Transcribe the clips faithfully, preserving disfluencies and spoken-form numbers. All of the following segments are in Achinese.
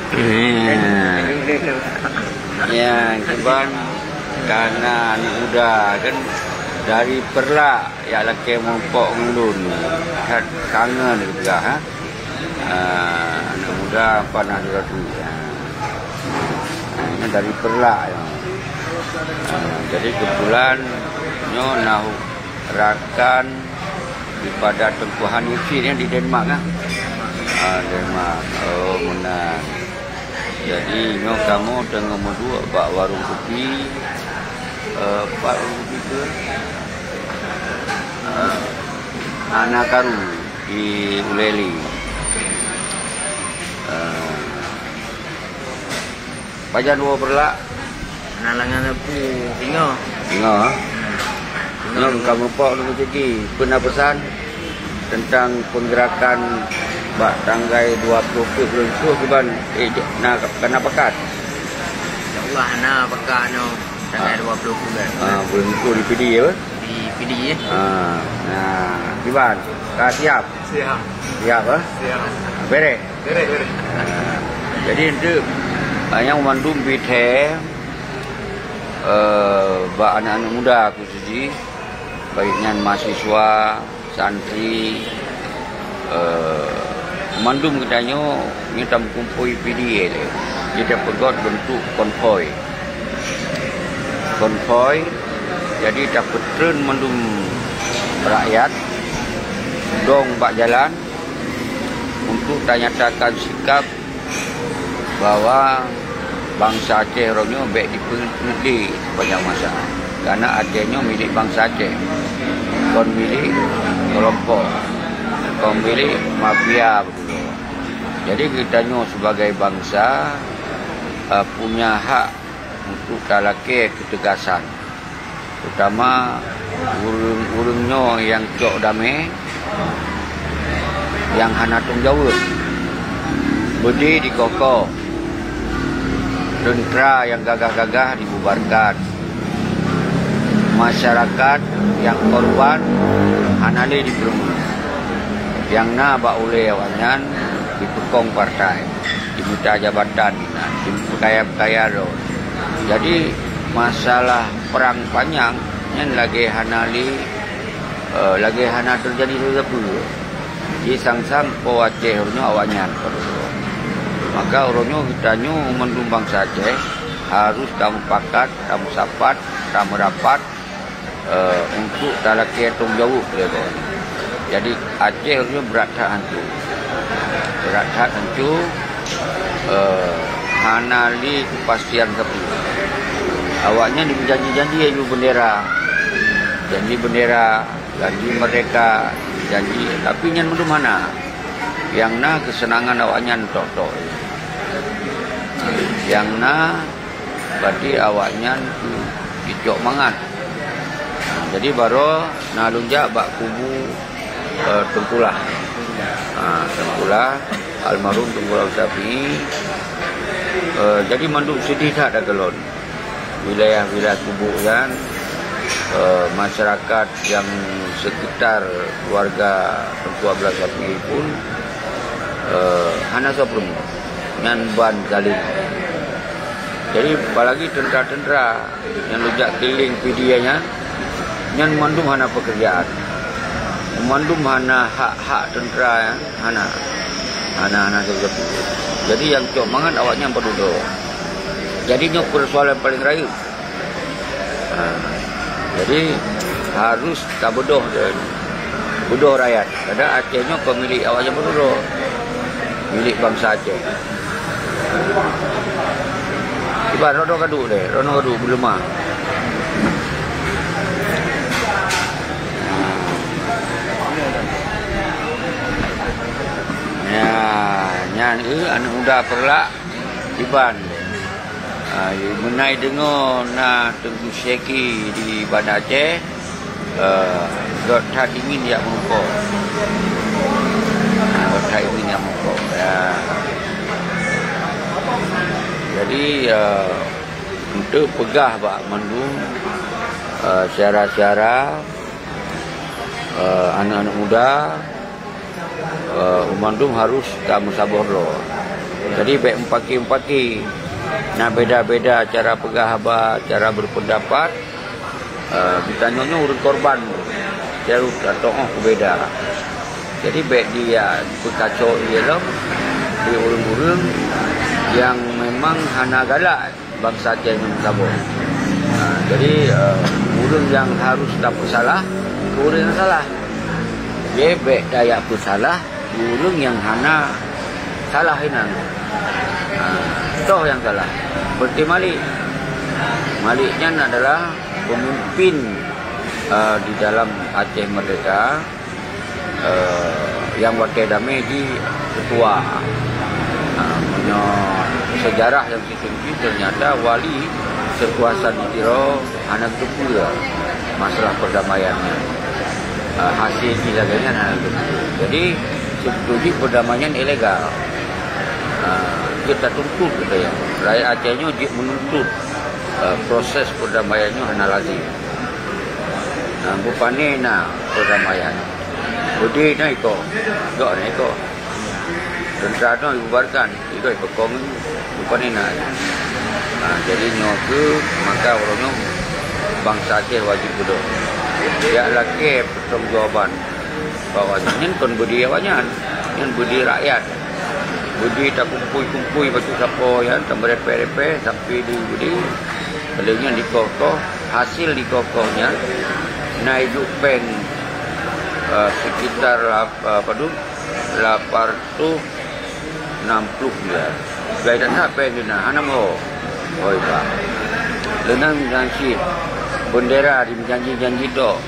Ya, ya, kiban karena aneuk muda kan dari Peureulak ya lakée meurumpok ngon lôn. That kangen geupeugah, ha. Ah, aneuk muda apa nak diadu, ya. Ah, ini dari Peureulak, ya. Ah, jadi kebetulan nyoe na rakan daripada Teungku Hanifin yang di Denmark, kan? Ah, Denmark. Oh, meunan. Jadi, nyoe kamoe teungoh meuduek bak warong kupi, eh, pat warong kupi tu? Eh, Hana Karu di Uleli. Eh, pajan woe Peureulak? Hana langan sapeue, singoh. Singoh, ha? Singoh. Nyoe ka meurumpok ngon Cik Gi. Peue na peusan tentang peugerakan bak tanggai dua ploh peuet buleuen Syawal kiban, eh, na, ka na pakat? Insya Allah na pakat nyoe tanggai dua ploh peuet buleuen. Ah, buleuen Syawal di Pidie, ya, apa? Di Pidie, ya. Ah, nah, kiban, ka siap? Siap. Siap, eh? Siap. Beres? Beres, beres. Jadi, untuk, ah, nyang mandum bithee, eh, bak aneuk-aneuk muda khusus jih, baik nyan mahasiswa, santri, eh, mandum geutanyoe nyoe tameukumpôi Pidie lé. Jadi, tapeugöt beuntuk konvoi. Konvoi, jadi tapeutreun mandum rakyat dong bak jalan untuk tanyatakan sikap bahwa bansa Aceh uroe nyoe bék dipeuneuk lé sepanjang masa. Karena Aceh nyoe milék bansa Aceh, kon milék keulompok, kon milék mafia beutôi. Jadi, geutanyoe sebagai bansa, eh, punya hak untuk talakée keutegasan, terutama ureuëng-ureuëng nyoe nyang cok damé, nyang hana tanggung jaweueb. Beudé dikoh-koh, teuntra nyang gagah-gagah dibubarkan, masyarakat nyang korban hana lé jipeurumoh, nyang na bak ulée awaknyan jipeukong partai, jimita jabatan, jipeukaya-peukaya lom. Jadi, masalah perang panyang nyan lagée hana lé, eh, lagée hana teujadi sapeue-sapeue. Jisang-sang po Aceh uroe nyoe awaknyan. Maka uroe nyoe geutanyoe mandum bansa Aceh harôh tameupakat, tameusapat, tameurapat, eh, untuk talakée tanggung jaweueb lé gob. Jadi, Aceh uroe nyoe brat that hanco. Brat that hanco, eh, hana lé keupastian sapeue. Awaknyan jimeujanji-janji aju bendera. Janji bendera, janji merdeka, janji, tapi nyan mandum hana. Nyang na keuseunangan awaknyan tok-tok. Nyang na, berarti awaknyan jicok mangat. Jadi, baroe na lôn jak bak kubu, eh, Teungku Lah. Ha, Teungku Lah, almarhum Teungku Lah Syafi'i. Eh, jadi, mandum seudeh that ata keulôn. Wilayah-wilayah kubu nyan, eh, masyarakat nyang sekitar keluarga Teungku Abdullah Syafi'i pun, eh, hana soe peurumoh. Nyan ban galeng. Jadi, apalagi teuntra-teuntra nyang lôn jak keliling Pidie nyan, nyan mandum hana pekerjaan. Mandum hana hak-hak teuntra nyan, hana. Hana, hana sapeue-sapeue. Jadi, nyang cok mangat awaknyan padum droe. Jadi, nyoe persoalan paleng rayeuk. Ha, jadi, harôh tabeudôh, beudôh rakyat. Karena Aceh nyoe kon milék awaknyan padum droe. Milék bansa Aceh. Iban, droeneuh ka duek lé, droeneuh ka duek beuleumah. Ya, nyan, eh, aneuk muda Peureulak, iban. Ah, meunan deungoe na Teungku Syeki di Banda Aceh, eh, göt that ingin jak meurumpok. Ah, göt that ingin jak meurumpok. Ya. Jadi, eh, untuk peugah bak mandum, eh, syedara-syedara, eh, aneuk-aneuk muda, eh, mandum harôh tameusaboh droe. Jadi, bèk mupaki-mupaki. Na beda-beda cara peugah haba, cara berpendapat. Eh, geutanyoe nyoe ureueng korban, jaroe atau oh beda. Jadi, bèk di, ya, peukaco ie lom di ureueng-ureueng nyang memang hana galak bansa Aceh nyoe saboh. Ha, jadi, eh, ureueng nyang harus tapeusalah, ureueng nyang salah. Jadi, bèk tajak peusalah ureueng nyang hana salah inan. Ha, toh nyang salah. Seperti Malik. Malik nyan adalah pemimpin, eh, di dalam Aceh Merdeka, eh, nyang watèe damé jih ketua. Ha, meunyoe sejarah nyang siteuntu, ternyata wali terkuasa di Tiro hana geuteupeue masalah perdamaian nyan. Ah, hasil jih lagèe nyan hana geuteupeue. Jadi, seubeutôi jih perdamaian ilegal. Ah, jeuet tatuntut, kata nyan. Rakyat Aceh nyoe jeuet meununtut, ah, proses perdamaian nyoe hana lazim. Ah, beupané na perdamaian. Beudé na iko, gok na iko. Teuntara nyoe dibubarkan, idoi peukong nyoe, bukan inan. Ha, jadi nyoe keuh maka uroe nyoe bansa Aceh wajéb beudôh. Jak lakèe pertanggungjawaban bahwa nyan kon beudé awaknyan, nyan beudé rakyat. Beudé takumpôi-kumpôi bacut sapo nyan, tameurepèe-repèe sampai di beudé. Lheueh nyan dikoh-koh, hasil dikoh-koh nyan na ijok péng, eh, sekitar lap-, eh, padum? Lapan ratus enam puluh miliar. Jai that-that péng di na, hana meuho. Oi, bah. Leunang janji, bendera di janji-janji tok.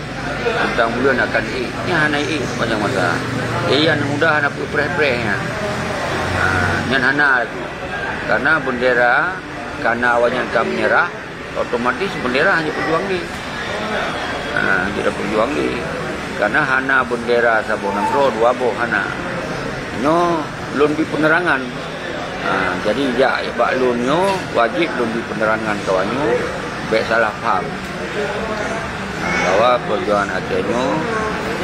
Teuntang buleuen akan iék. Nyan hana iék sepanjang masa. Jadi, aneuk muda hana peupreh-preh nyan. Ha, nyan hana laju. Karena bendera, karena awaknyan ka menyerah, otomatis bendera hana peujuang lé. Ha, hana peujuang lé. Karena hana bendera saboh nanggroe dua boh hana. Nyoe lôn bri penerangan. Ha, jadi jak bak lôn nyoe wajéb lôn bri penerangan kawan nyoe, bèk salah paham. Ha, bahwa perjuangan Aceh nyoe,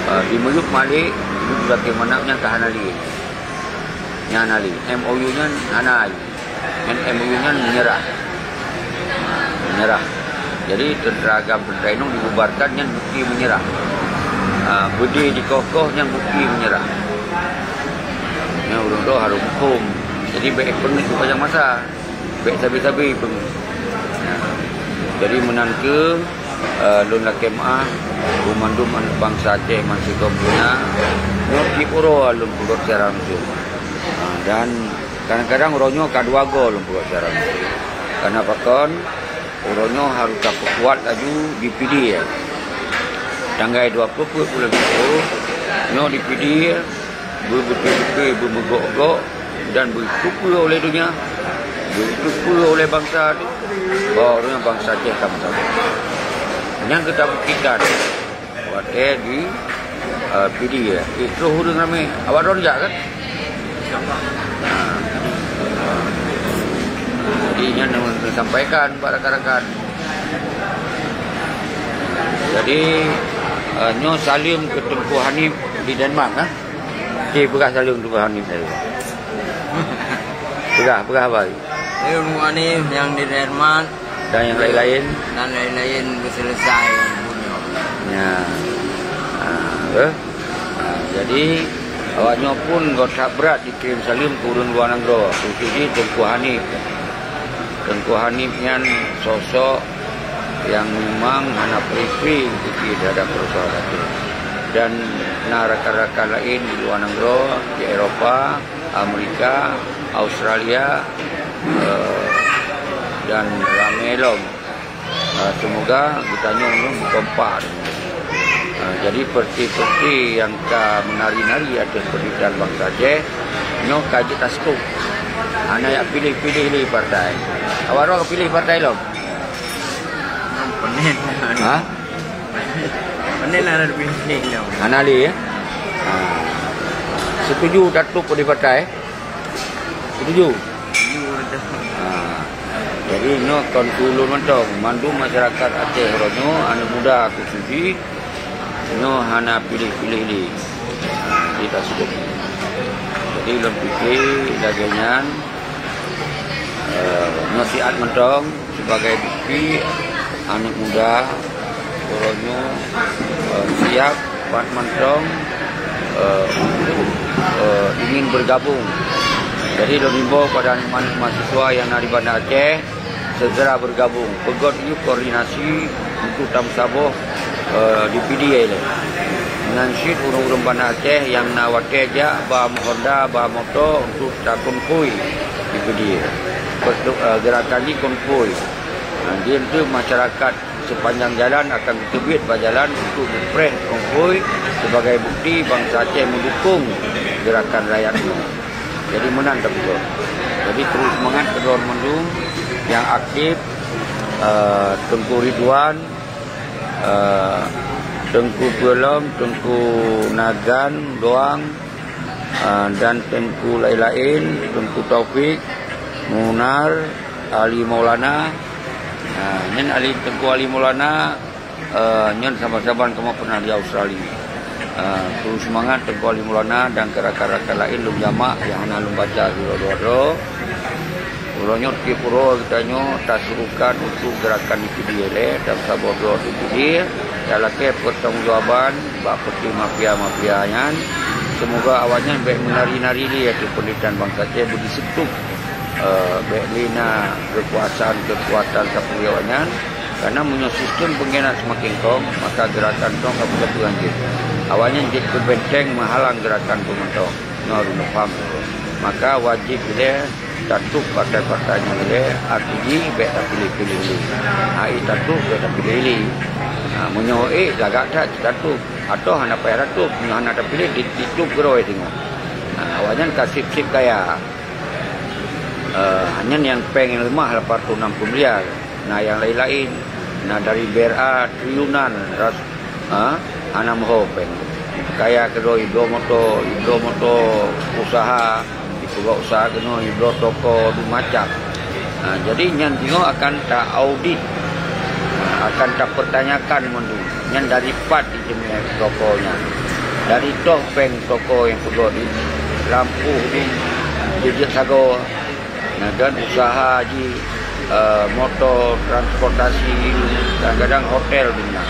ha, di miyueb Malik, di miyueb Zaki Manaf nyan ka hana lé. Nyan hana lé. M O U nyan hana lé. Nyan M O U nyan menyerah. Menyerah. Jadi, teuntara agam, teuntara inong dibubarkan, nyan bukti menyerah. Ah, beudé dikoh-koh, nyan bukti menyerah. Nyan ureueng droe harôh muphom. Jadi, bèk peungeuet keu panjang masa. Bèk sabe-sabe peungeuet. Jadi, meunan keuh, eh, lôn lakèe meu'ah keu mandum aneuk bansa Aceh bansigom donya. Nyoe tiep uroe lôn peugöt siaran langsung. Ah, dan Kadang-kadang uroe nyoe ka dua goe lôn peugöt siaran. Karena pakon, uroe nyoe harôh tapeukuat laju di Pidie. Tanggai dua ploh peuet buleuen Mei, nyoe di Pidie, beubeutôi-beutôi beumeugok-gok dan beuteupeue oleh donya, beuteupeue oleh bansa, bahwa uroe nyoe bansa Aceh ka meusaboh. Nyang ka tapeugah, watèe di, eh, Pidie, eh, troh ureueng ramè. Awak droeneuh jak kan? Ha. Jadi, nyan nyang lôn sampaikan bak rakan-rakan. Jadi, eh, nyoe saleuem keu Teungku Hanif di Denmark, ha? Oke, peugah saleuem Teungku Hanif tadi. Peugah, peugah apa? Teungku Hanif nyang di Denmark. Dan yang lain-lain. Dan lain-lain beuseuleusoe bunoe. Ya. Ha, eh? Ha, jadi, awak nyoe pun göt that brat jikirém saleuem keu ureueng luwa nanggroe, khusus jih Teungku Hanif. Teungku Hanif nyan sosok nyang memang hana free-free jikirém teuhadap peureusahaan. Dan na rakan-rakan laén di luwa nanggroe, di Eropa, Amerika, Australia, eh, dan ramè lom. Eh, semoga geutanyoe nyoe meukompak. Eh, jadi, partai-partai nyang ka meunari-nari ateueh penderitaan bansa Aceh, nyoe ka jeuet taseutôt. Hana jak piléh-piléh lé partai. Awak droe ka piléh partai lom? Peureulèe. Ha? Peureulèe lah piléh lom. Hana lé, ya? Ha. Setuju taseutôt di partai? Setuju? Setuju, betul. Ha. Jadi, nyoe kon keu ulôn mantong, mandum masyarakat Aceh uroe nyoe, aneuk muda khusus jih, nyoe hana piléh-piléh lé. Ha, jadi taseutôt. Jadi, lôn pike lagèe nyan, Siat mantong sebagai bukti aneuk muda uroe nyoe, eh, siap pat mantong, eh, untuk, eh, ingin bergabung. Jadi, lôn himbau pada aneuk-aneuk mahasiswa nyang na di Banda Aceh, segera bergabung. Peugöt yue koordinasi untuk tameusaboh, eh, di P D I lé. Meunan cit ureuëng-ureuëng Banda Aceh nyang na watée jak ba Honda, ba moto untuk takonvoi di P D I. Pertu-, eh, gerakan jih konvoi. Nah, di situ masyarakat sepanjang jalan akan geuteubiet bak jalan untuk meupreh konvoi sebagai bukti bansa Aceh mendukung gerakan rakyat nyoe. Jadi meunan tapeugah. Jadi terus semangat keudroe mandum nyang aktif, eh, Teungku Ridwan, eh, Teungku Peulom, Teungku Nagan Doang, eh, dan Teungku laén-laén, Teungku Taufik, Munar, Ali Maulana. Ah, nyan Ali, Teungku Ali Maulana, eh, nyan saban-saban kamoe pernah di Australia. Eh, terus semangat Teungku Ali Maulana dan ke rakan-rakan laén lôn jamak nyang hana lôn baca sidroe-droe. Uroe nyoe tiep uroe geutanyoe tasurukan untuk gerakan di P D I lé, dan saboh droe di P D I, talakée pertanggungjawaban bak peuti mafia-mafia nyan. Semoga awaknyan bék meunari-nari lé ateueh penderitaan bansa Aceh, beudiseutup, eh, bék lé na keukuasaan-keukuasaan sapeue awaknyan. Karena meunyoe sistem peungianat seumaken kong, maka gerakan tong ka beuteupeue jih. Awaknyan jeuet keu benteng meuhalang gerakan peumantong. Nyoe ureuëng paham. Maka wajéb ilée tatôb partai-partai nyang ilée, arti jih bék tapiléh-piléh lé. Hai tatôb bék tapiléh lé. Ha, meunyoe ék lagak that tatôb, atau hana payah tatôb, meunyoe hana tapiléh di, ditôb keudroe singoh. Ha, awaknyan ka seb-seb kaya. Eh, nyan nyang péng nyang leumah lapan ratus enam puluh miliar. Na nyang laén-laén, na dari B R A triliunan ras-, ha, hana meuho péng. Kaya keudroe ibloe moto, ibloe moto usaha, ipeugah usaha keunoe, ibloe toko, dum macam. Ha, jadi nyan singoh akan ta-audit, akan tapeurtanyakan mandum. Nyan dari pat jeuet toko nyan. Dari toh péng toko nyang peugöt di lampôh di jeuet sagoe, nah, dan usaha jih, eh, moto, transportasi, kadang-kadang hotel bina.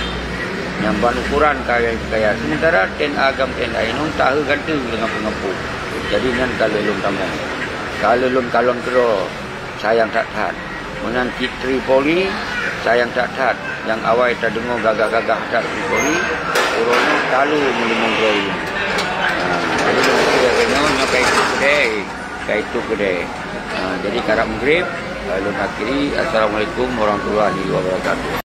Nyang ban ukuran kaya-kaya. Sementara T N A agam T N A inong tahe ganti deungon peungeupuk. Jadi nyan ka lheueh lôn tamong. Ka lheueh lôn kalon keudroe. Sayang that-that. Meunan cit Tripoli, sayang that-that. Nyang awai tadeungoe gagah-gagah that Tripoli, uroe nyoe talu meulimong droe. Ha, jadi lôn kira nyoe, nyoe ka itu keudeh, ka itu keudeh. Ha, jadi karab Maghrib, eh, lôn akhiri. Assalamualaikum warahmatullahi wabarakatuh.